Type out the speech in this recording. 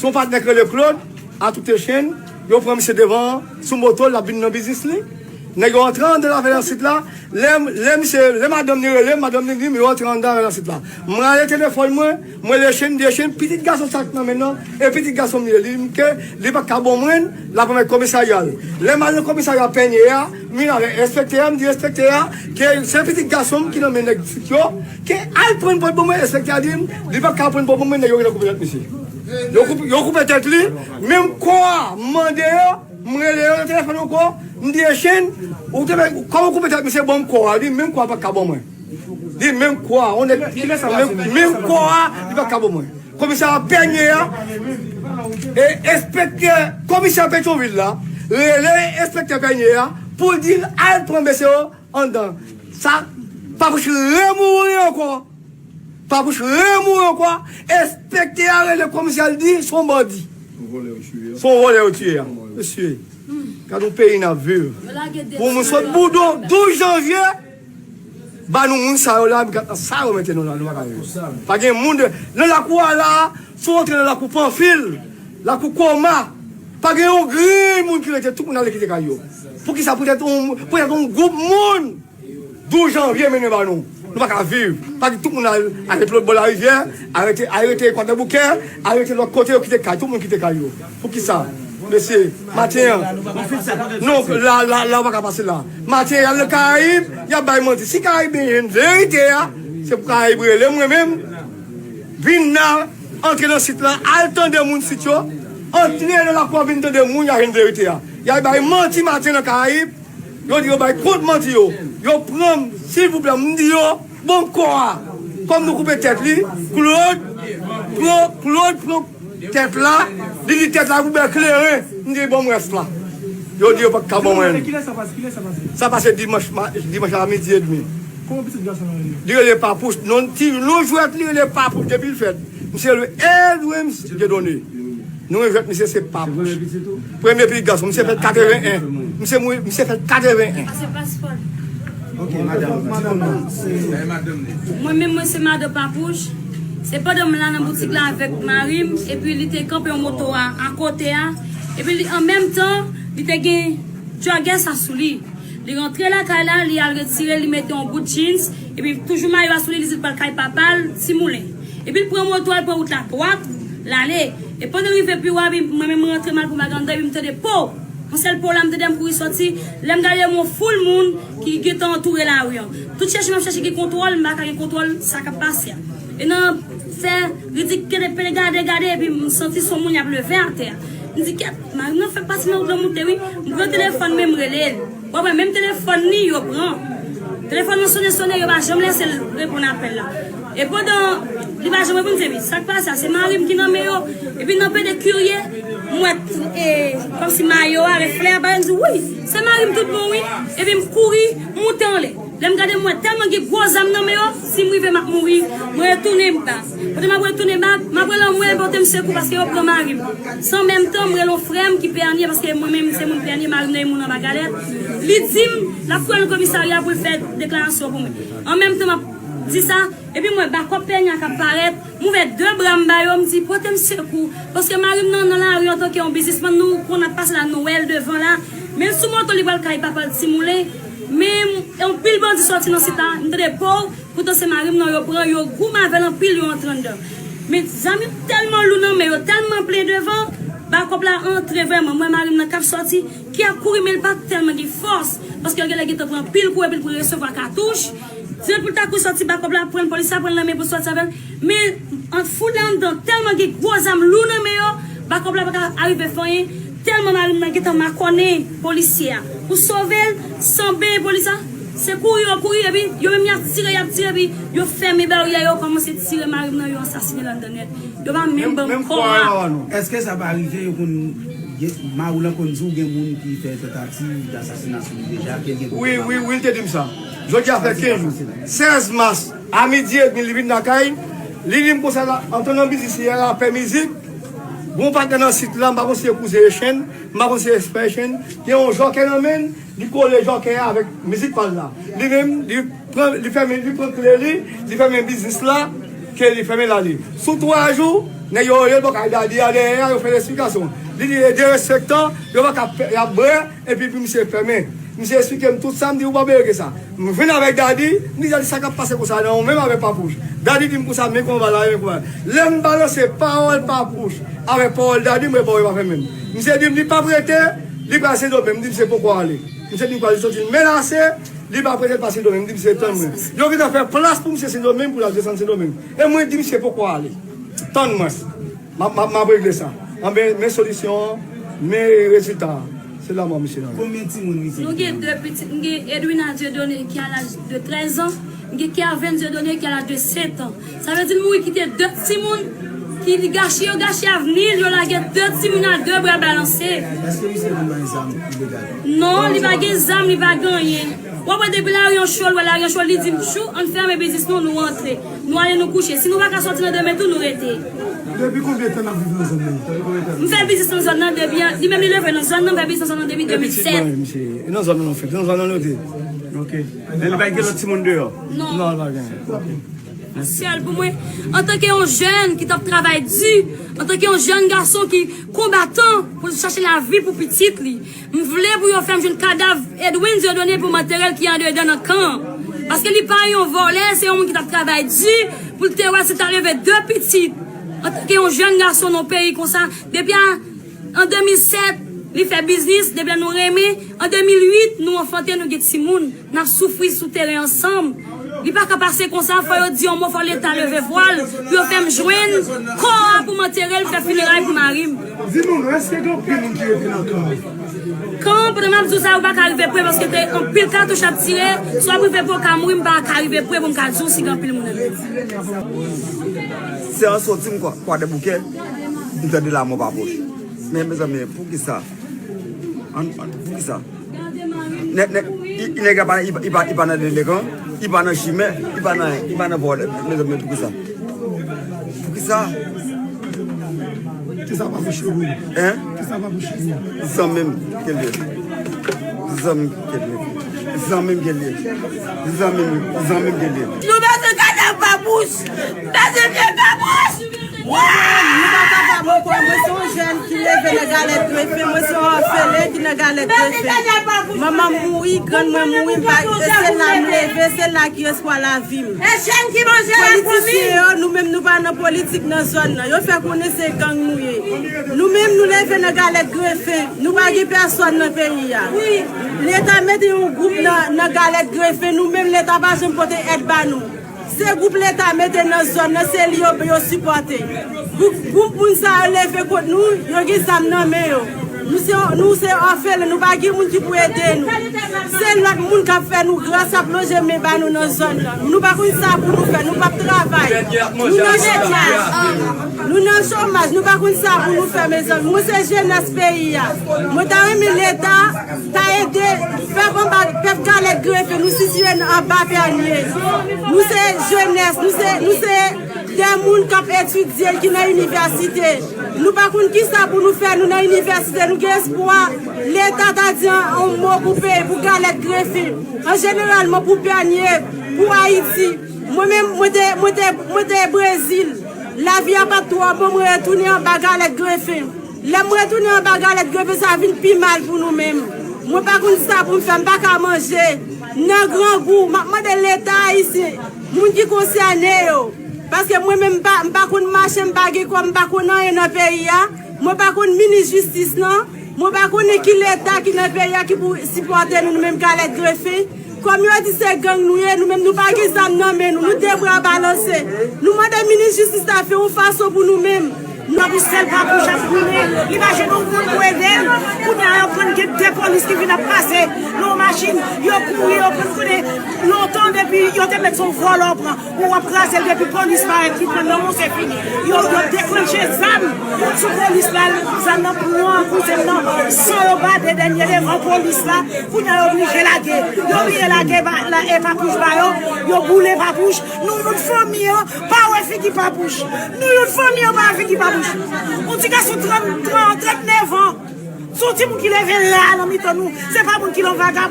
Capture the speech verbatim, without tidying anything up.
Ton patnè k rele Claude, a tout echenn, yo pran misye devan sou moto, l ap vin nan biznis li. Nèg yo antre anndan avè l nan sit la. Lè, lè misye, lè madanm li rele m, madanm li di m yo antre anndan avè l nan sit la. Mwen rale telefòn mwen, mwen rele echenn, di echenn, pitit gason sa k nan men nan, e pitit gason m li ye, li di m ke li pa ka ban mwen l, l ap remèt komisarya l. Lè m al nan komisarya Pènye a, m vin avè enspektè a, m di enspektè a ke se pitit gason m ki nan men nèg sit yo, ke al pran l pou l ban mwen, enspektè a di m, li pa ka pran l pou l ban mwen, nèg yo gentan koupe tèt misye. Yo koupe, yo koupe tèt li, menm kò a, m mande yo, m rele yo nan telefòn ankò, m di echenn, ou te, kòman w koupe tèt misye, ban m kò a, li menm kò a pa ka ban mwen. Li menm kò a, on nèg, menm, menm kò a, li pa ka ban mwen. Komisè a Pènye a, e enspektè, komisè Petyonvil la, rele enspektè Pènye a, pou l di l al pran mesye yo anndan. Sa, Papouch remouri ankò. Papouch remouri ankò. Enspektè a rele komisè a, l di se yon bandi. Se yon vòlè yo tiye a. Mesye, gad yon peyi n ap viv. Pou moun sot Boudon, douz janvye, ba nou moun sa yo la, m gad nan sa yo mete nou la, nou pa ka viv. Pa gen moun de, nan lakou a la, si w antre nan lakou Panfil, lakou Koma, pa gen yon grenn moun ki rete, tout moun ale kite kay yo. Poukisa? Poutèt yon, poutèt yon gwoup moun, douz janvye mennen ba nou. Nou pa ka viv. Pa di tout moun al, al rete lòt bò larivyè, al rete, al rete Kwadèboukè, al rete lòt kote yo kite kay, tout moun kite kay yo. Poukisa? Mesye, maten an. Non, la, la, la, w pa ka pase la. Maten an, y al nan Karayib, y ap bay manti. Si Karayib jwenn verite a, se pou Karayib rele mwen menm. Vin la, antre nan sit la, al tande moun sit yo, antre nan lakou a, vin tande moun, y a jwenn verite a. Y al bay manti maten nan Karayib, yo di yo bay kont manti yo. Yo pran m, silvouplè, m di yo, ban m kò a. Kòm nou koupe tèt li, Claude pran, Claude pran tèt la, li di tèt la pou bèl kleren, m di ban m rès la. Yo di yo pa t ka ban mwen. Kilè sa pase? Kilè sa pase? Sa pase dimanch, ma- dimanch a midi edmi. Kòman pitit gason nan rele? Li rele Papouch. Non, ti, non jwèt li rele Papouch depi l fèt. Misye rele Edwins Dieudonné. Non jwèt misye se Papouch. Premye pitit ou? Premye pitit gason. Misye fèt katreven en. Misye mouri, misye fèt katreven en. Pase paspò l. Ok, madanm, di nou non. Mwen menm, mwen se madan Papouch. Se pandan m la nan boutik la avèk mari m, epi li te kanpe yon moto a akote a. Epi li, an menm tan, li te gen jògè sa sou li. Li rantre lakay la, li al retire, li mete yon bout jeans, epi toujou mayo a sou li, li di l pral kay papa l, Ti Moulen. Epi l pran moto a, l pran wout la dwat, l ale. E pandan l rive pi wo a, epi mwen menm mwen rantre m al pou bagay anndan, epi m tande po! Yon sèl po la, m tande m kouri sòti. Lè m gade, yon foul moun ki gentan antoure lari an. Tout chèche m ap chèche gen kontwòl, m pa ka gen kontwòl sa k ap pase a. E nan fè ridik kede pede gade, gade, epi m santi se yon moun y ap leve atè a. M di, kèt, mari m nan fèk pase nan wout lan moute wi. M pran telefòn men m rele l. W ap wè, menm telefòn li, yo pran. Telefòn nan sonnen, sonnen, yo pa janm lese l reponn apèl la. E pandan li pa janm reponn, m di, epi sa k pase a, se mari m ki nan men yo. Epi nan pede kirye, m wè, e, kòmsi mayo a, avèk flè a, bagay, m di, wi, se mari m tout bon, wi. Epi m kouri, m moute anlè. Lè m gade, m wè tèlman gen gwo zam nan men yo, si m rive, m ap mouri. Mwen retounen m ba. Kote m ap retounen m ba, m ap rele anmwe pote m sekou paske yo pran mari m. San menm tan, m rele yon frè m ki Pènye paske mwen menm se moun Pènye, mari m nan yon moun anba galèt. Li di m l ap kouri nan komisarya pou l fè deklarasyon pou mwen. An menm tan m ap di sa, epi m wè bakòp Pènye a k ap parèt, m ouvè de bra m ba yo, m di pote m sekou paske mari m nan, nan lari antanke yon biznismann, nou konn ap pase la, nou wè l devan la. Men l sou moto, li pral kay papa l Ti Moulen. Men yon pil bandi sòti nan sit la, m tande po! Poutan se mari m nan yo pran, yo goumen avè l anpil, yo antre anndan. Men zam yo tèlman lou nan men yo, tèlman plen devan, bakòp la antre vrèman. M wè mari m nan k ap sòti, ki ap kouri, men l pa tèlman gen fòs, paske l genlè gentan pran anpil kou epi l pran resevwa katouch. Dirèk pou l ta kouri sòti, bakòp la pran l, polis la pran l nan men pou l sòti avè l. Men ant foul la anndan, tèlman gen gwo zam lou nan men yo, bakòp la pa ka arive fè anyen. Tèlman mari m nan gentan makònen polisye a pou sove l, san benyen polis la, se kouri yo kouri, epi yo menm y ap tire, y ap tire, epi yo fèmen baryè yo, kòmanse tire mari m nan, yo asasinen l anndan nèt. Yo pa menm ban m kò a. Èske sa pa rive yo konn, gen, mari w lan konn di w gen moun ki fè tantativ d asasina sou li deja, ke l gen pwoblèm avè l? Wi, wi, wi, l te di m sa. Jodi a fè kenz jou. Sèz mas, a midi edmi, li vin lakay, li di m konsa, la, antre nan biznis li a, l ap fè mizik. Gon patnè nan sit la, m pa konn si se kouzen Echenn, m pa konn si se espè Echenn, gen yon jòkè nan men l, li kole jòkè a avèk mizik pa l la. Li menm, li pran, li fèmen, li pran kle li, li fèmen biznis la, ke li fèmen l ale. Sou twa jou, Nèg yo rele l bò kay Dadi a dèyè a, yo fè l esplikasyon. Li di, derespektan, yo pa ka fè, y ap brè, epi pou misye fèmen. Misye esplike m tout sa, m di, ou pa bezwen ke sa. M vin avèk Dadi, m di, Dadi, sa k ap pase konsa, non, ou menm avèk Papouch. Dadi di m konsa, men konba la, men konba la. Lè m balanse pawòl Papouch avèk pawòl Dadi, m wè pawòl pa fèmen. Misye di m, li p ap rete, li pral Sendomeng. M di, misye poko ale. Misye di m kwa li santi l menase, li p ap rete, l pa Sendomeng. M di, misye tann mwen. Yo gentan fè plas pou misye Sendomeng, pou l al desann Sendomeng. E mwen di, misye poko ale. Tann mwen. M ap, m ap, m ap regle sa. Anben, men solisyon an, men rezilta a. Se lanmò misye nan. Konbyen timoun misye? Nou gen de pitit. M gen Edwina Dieudonné ki a laj de trèz an. M gen Kerven Dieudonné ki a laj de sèt an. Sa vle di l mouri kite de timoun ki li gache, yo gache avni l, yo lage de timoun a de bra balanse. Èske misye konn bay zam ilegal? Non, li pa gen zam, li pa gen anyen. W ap wè depi lari an cho, l wè lari an cho, li di m, "Tchou, ann fèmen biznis nou, nou antre. Nou ale, nou kouche. Si nou pa ka sòti nan demen tou, nou rete." Depi konbyen tan n ap viv nan zòn nan? M fè biznis nan zòn nan depi, li menm li leve nan zòn nan, m fè biznis nan zòn nan depi de mil sèt. Epi ti mwen, misye, e nan zòn nan nou fèt, nan zòn nan nou te. Ok. Men li pa gen lòt timoun deyò? Non. Non, li pa gen. Ok. Sèl pou mwen, antanke yon jèn ki t ap travay di, antanke yon jèn gason ki konbatan pou l chache lavi pou pitit li, m vle pou yo fè m jwenn kadav Edwin Dieudonné pou m antere l ki andedan nan kan an. Paske li pa yon vòlè, se yon moun ki t ap travay di pou l te wè si l ta leve de pitit. Antanke yon jèn gason nan yon peyi konsa, depi a, an de mil sèt, li fè biznis, depi lè nou renmen, an de mil uit, nou anfante, nou gen timoun. N ap soufri sou teren ansanm. Li pa ka pase konsa, fò yo di yon mo, fò Leta leve vwa l, pou yo fè m jwenn kò a pou m antere l, fè fineray pou mari m. Di nou non, èske gen anpil moun ki rete nan kan an? Kan an, pandan m ap di w sa, ou pa ka rive pre paske te anpil katouch ap tire, si w ap rive pre w ka mouri, m pa ka rive pre pou m ka di w si gen anpil moun andedan. Se an soti m kwa, Kwadèboukè, m tande lanmò pa pwòch. Men, mezanmi, poukisa? An, an, poukisa? Nèg, nèg, i, i nèg la pa, i, i pa, i pa nan delekan, i pa nan chimè, i pa nan, i pa nan vòlè. Mezanmi, poukisa? Poukisa? Kisa pa pou cheri? Hein? Kisa pa pou cheri? Zanmi m ke l ye. Zanmi m ke l ye. Zanmi m ke l ye. Zanmi m, zanmi m ke l ye. Nou bezwen kadav Papouch! Bezwen vye Papouch! Mwen menm, nou pa kapab ankò. Mwen se yon jèn ki leve nan Galèt Grefen. Mwen se yon òfelen ki nan Galèt Grefen. Manman m mouri, grann mwen mouri, m pa, e se la m leve, se la ki espwa lavi m. E jèn ki manje lafanmi. Politisyen yo, nou menm nou pa nan politik nan zòn nan. Yo fè konnen se gang nou ye. Nou menm nou leve nan Galèt Grefen. Nou pa gen pèsòn nan peyi a. Leta mete yon gwoup nan, nan Galèt Grefen. Nou menm Leta pa janm pote èd ba nou. Se gwoup Leta mete nan zòn nan, se li yo, yo sipòte. Gwoup, gwoup moun sa yo leve kont nou, yo gen zam nan men yo. Nou se, nou se òfelen, nou pa gen moun ki pou ede nou. Se lòt moun k ap fè nou gras, ap lonje men ba nou nan zòn nan. Nou pa konn sa pou nou fè, nou p ap travay. Nou nan chomaj. Nou nan chomaj, nou pa konn sa pou nou fè, mezanmi. Mwen se jenès peyi a. Mwen ta renmen Leta ta ede pèp anba, pèp Galèt Grefen, nou sitiye anba Pènye. Nou se jenès, nou se, nou se de moun k ap etidye, ki nan inivèsite. Nou pa konn kisa pou nou fè, nou nan inivèsite, nou gen espwa Leta ta di yon, yon mo pou peyi, pou Galèt Grefen. An jeneralman pou Pènye, pou Ayiti. Mwen menm, mwen te, mwen te, mwen te Brezil. Lavi a pa t twò bon, mwen retounen anba Galèt Grefen. Lè m retounen anba Galèt Grefen, sa vin pi mal pou nou menm. Mwen pa konn sa pou m fè, m pa ka manje. M nan grangou, m ap mande Leta ayisyen, moun ki konsène yo. Paske mwen menm, m pa, m pa konn mache, m pa gen kòb, m pa konn anyen nan peyi a. Mwen pa konn minis jistis lan. Mwen pa konnen ki Leta ki nan peyi a ki pou sipòte nou, nou menm Galèt Grefen. Kòm yo di se gang nou ye, nou menm nou pa gen zam nan men nou, nou de bra balanse. Nou mande minis jistis la fè yon fason pou nou menm. Papouch, sèl Papouch ap goumen, li pa jwenn yon moun pou ede l. Kounye a yo pran gen de polis ki vin ap pase nan yon machin, yo kouri, yo pran konnen lontan depi yo te mèt se yon vòlò pran. Ou w ap kraze l depi polis parèt li pran nan men w se fini. Yo, yo deklanche zam sou polis la, zam nan pran kouzen m nan, san yo bade dènye devan polis la, kounye a yo oblije lage. Yo bliye lage ba, la, e Papouch ba yo, yo boule Papouch. Nou youn fanmi an pa wè figi Papouch. Nou youn fanmi an pa wè figi Papouch. Yon ti gason trant, trant, trannèf an. Se yon timoun ki leve la nan mitan nou. Se pa moun ki nan vagabon.